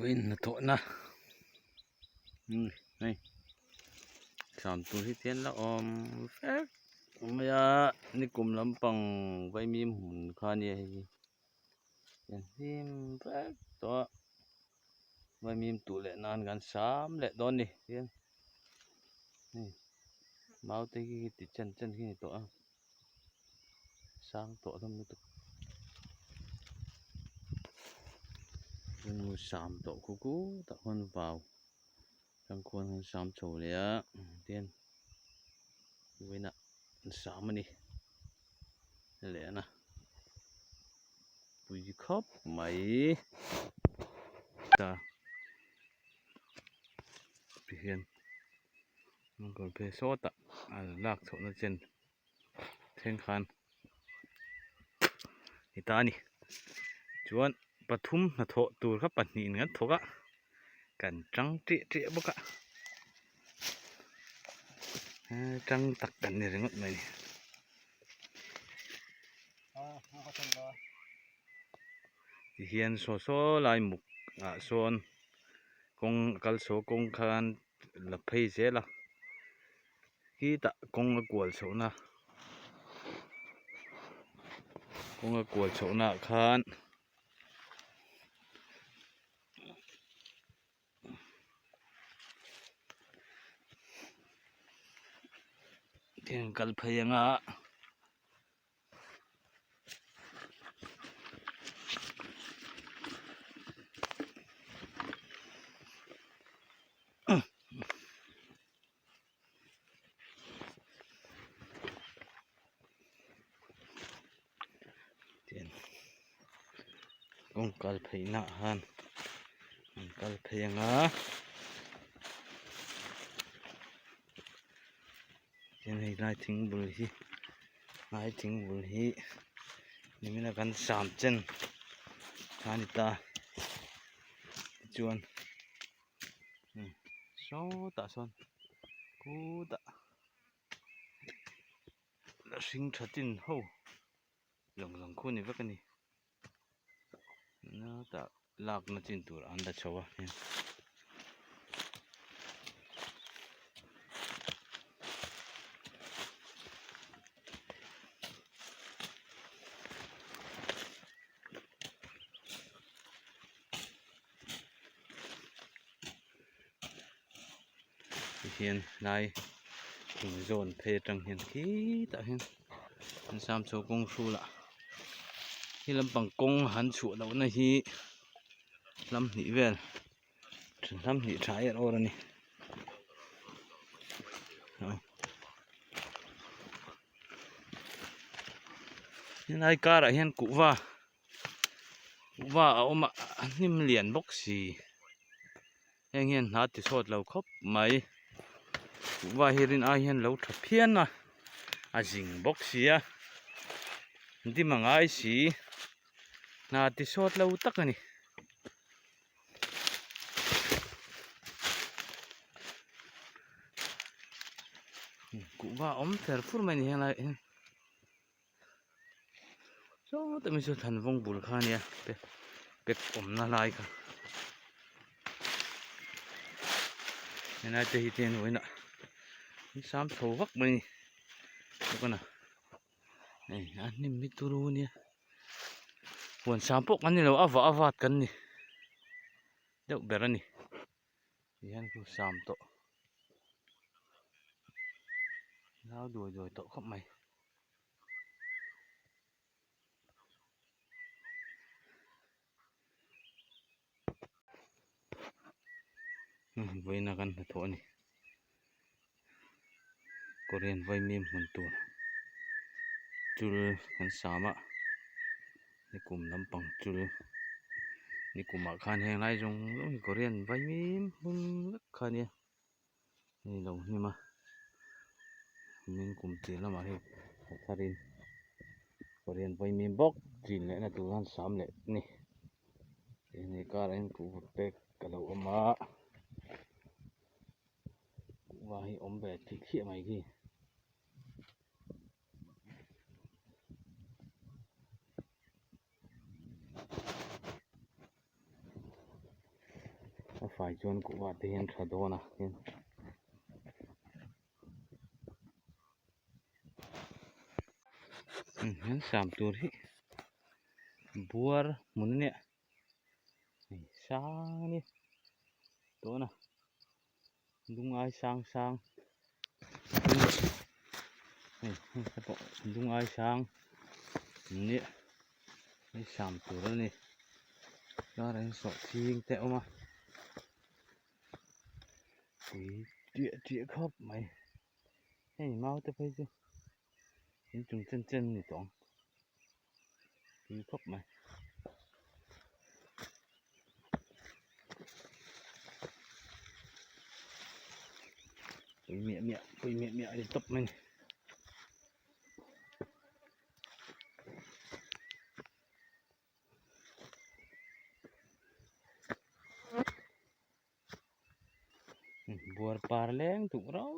Vawiin hnathawhna hei thlam tur hi tian la awm vek mai a nikum lampang vaimim hmun kha ania hei hi an hlim vek tawh a vaimim tuh leh nan kan sam leh dawn a ni tian hei mau te hi ti chen chen hi a ni tawh a sang tawh hlawm lutuk nu sam tawh khu khu tah khuan vau tang khuan an sam chho leh a tian vawiinah an sam a ni lehna pui khawp mai ta tihian an kawr phei sawtah a lak chhohna chen thleng khan ni ta a ni chuan pathum hnathawh tur kha pahnihin kan thawk a kan tang ṭiah ṭiah bawk a tang tak kan ni ringawt mai a ni. Tihian saw saw lai muk ah sawn kawng a kal chho kawng khan la phei zel a khitah kawng a kual chhoh na kawng a kual chhoh na ah khan thil kal phei anga. Kawng kal phei nah han an kal phei anga tin hei lai thing bul hi lai thing bul hi nimina kan sam chen kha a ni ta tichuan sawtah sawn khutah la hring tha chin ho zawng zawng khu a ni vek a ni tah lakna chin tur an la chho a. Tihian hnai thing zawn phei atang hian khitah hian an sam chho kawng hrulah he lampang kawng han chhuah lohna hi lam hnih vel lam hnih tha er awr a ni. Helai karah hian kuhva kuhva a awm a a hnim lian bawk si heng hian hna ti sawt lo khawp mai kuhva hi rin ai hian lo tha phian a a zing bawk si a dim a ngai si hna ti sawt lo tak a ni. Kuhva a awm fer fur mai a ni helaiah hian. Sawtah mi chu thlan vawng bul kha ania pe pek awmna lai kha helai te hi chuan vawiinah an sam chho vak mai a ni bawk a hei a hnim hi turu ania huan sam pawh kan ni lo a vah a vat kan ni deuh ber a ni tihian khu sam tawh. Nau duai duai tawh khawp mai. Vawiin a kan hnathawh a ni. Korean vaimim hmun tur chul kan sam a nikum lampang chul nikumah khan heng lai zawng zawng hi Korean vaimim hmun vek kha a nia. Hei lo hnim a min kum tir lamah hei a thar in korean vaimim bawk chin leh na tur hian sam leh a ni hei karah hian kuhva pek a lo awm a kuhva hi awm ve thih thliah mai khi. fai chuan kuhva te hian tha dawn a tin an siam tur hi buar hmun a nia hei sang a ni tawna lungai sang sang hei hei te pawh lungai sang an nia hei siam tur a ni karah hian sawhching te a awm a pui ṭiah ṭiah khawp mai hei mau te phei chu inchung chen chen a ni tawh ang pui khawp mai. Pui miah miah pui miah miah a ni tawp mai a ni. Buar par leng duh rau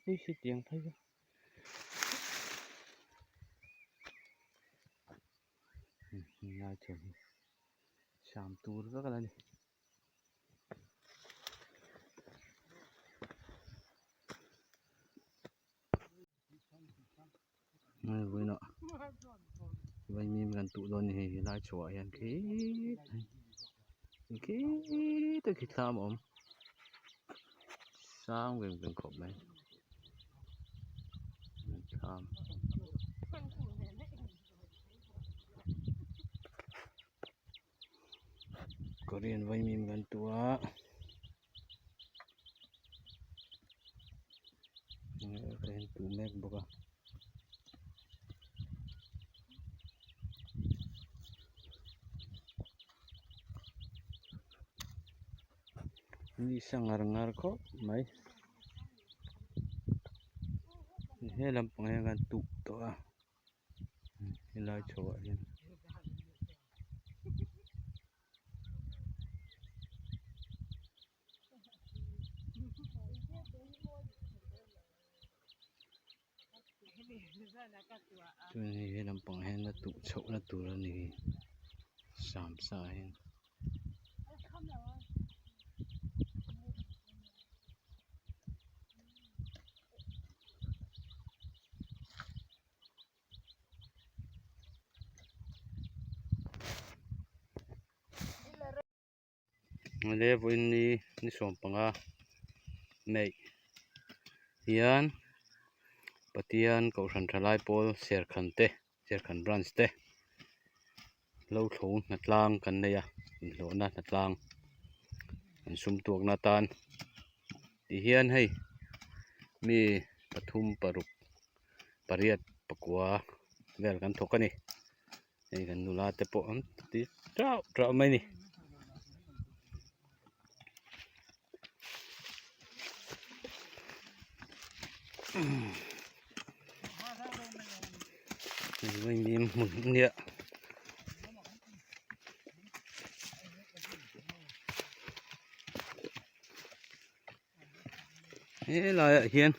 pui si tiang phei chu lai thei hi siam tur vek a la ni. Vawiinah vaimim kan tuh dawn a ni hei helai chhuah hian khii khii te khi thlam a awm sang veng veng khawp mai thlam. Korean vaimim kan tuh a. Ka en tuh mek bawk a ni sa ngar ngar khawp mai he lampang hian kan tuh tawh a helai chho ah hian. Chuan hei he lampang hian a tuh chhoh na tur a ni samsa hian. Le vawiin ni ni sawm panga neih hian Pathian kohhran tha lai pawl serkhan te serkhan branch te lo thlo hnatlang kan nei a inhlawhna hnatlang an sum tuakna atan tihian hei mi pathum paruk pariat pakua vel kan thawk a ni. Hei kan nula te pawh an ti teuh teuh mai a ni. Vaimim hmun a nia. Helaiah hian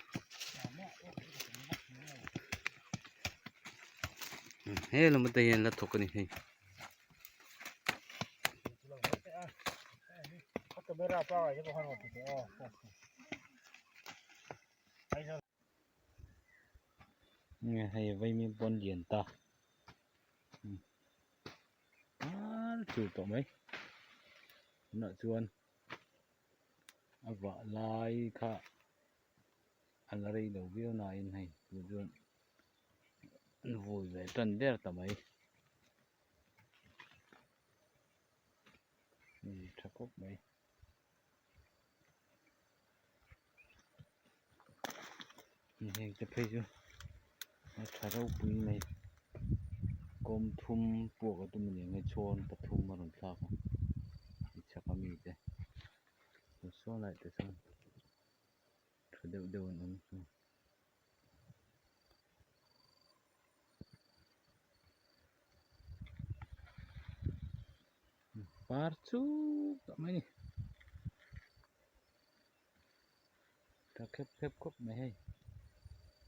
he lam te hian la thawk a ni hei. Hei vaimim pawn lian ta a chul tawh mai tunah chuan. A vah lai kha a la rei lo viau nain hei tun chuan an vui ve tan der ta mai hei tha khawp mai. Heng te phei chu a tha ropui mai kawm thum puak a tum a ni ang e chhawn pathum a rawn thlak a i chhak ami te saw lai te chuan tha deuh deuh an awm chu. Par chuk tawh mai a ni. Tha khep khep khawp mai hei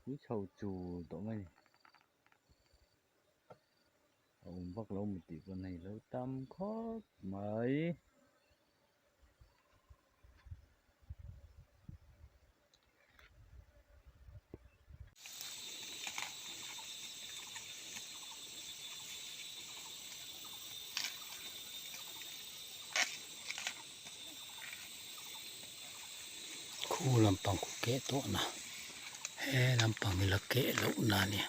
pui chho chul tawh mai a ni a awm vak lo maw tih pawn hei lo tam khawp mai. Khu lampang khu keh tawh na he lampang hi la keh loh na a nia.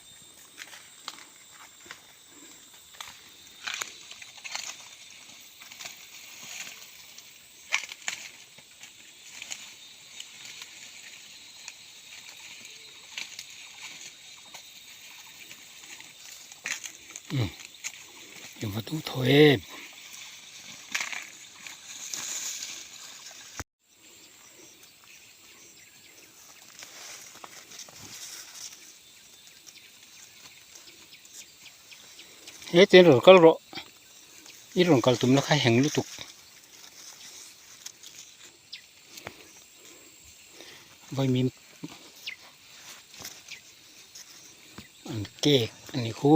Umm engva duh thaw em. He chen rawn kal rawh i rawn kal tum na kha heng lutuk vawimim an cake a ni khu.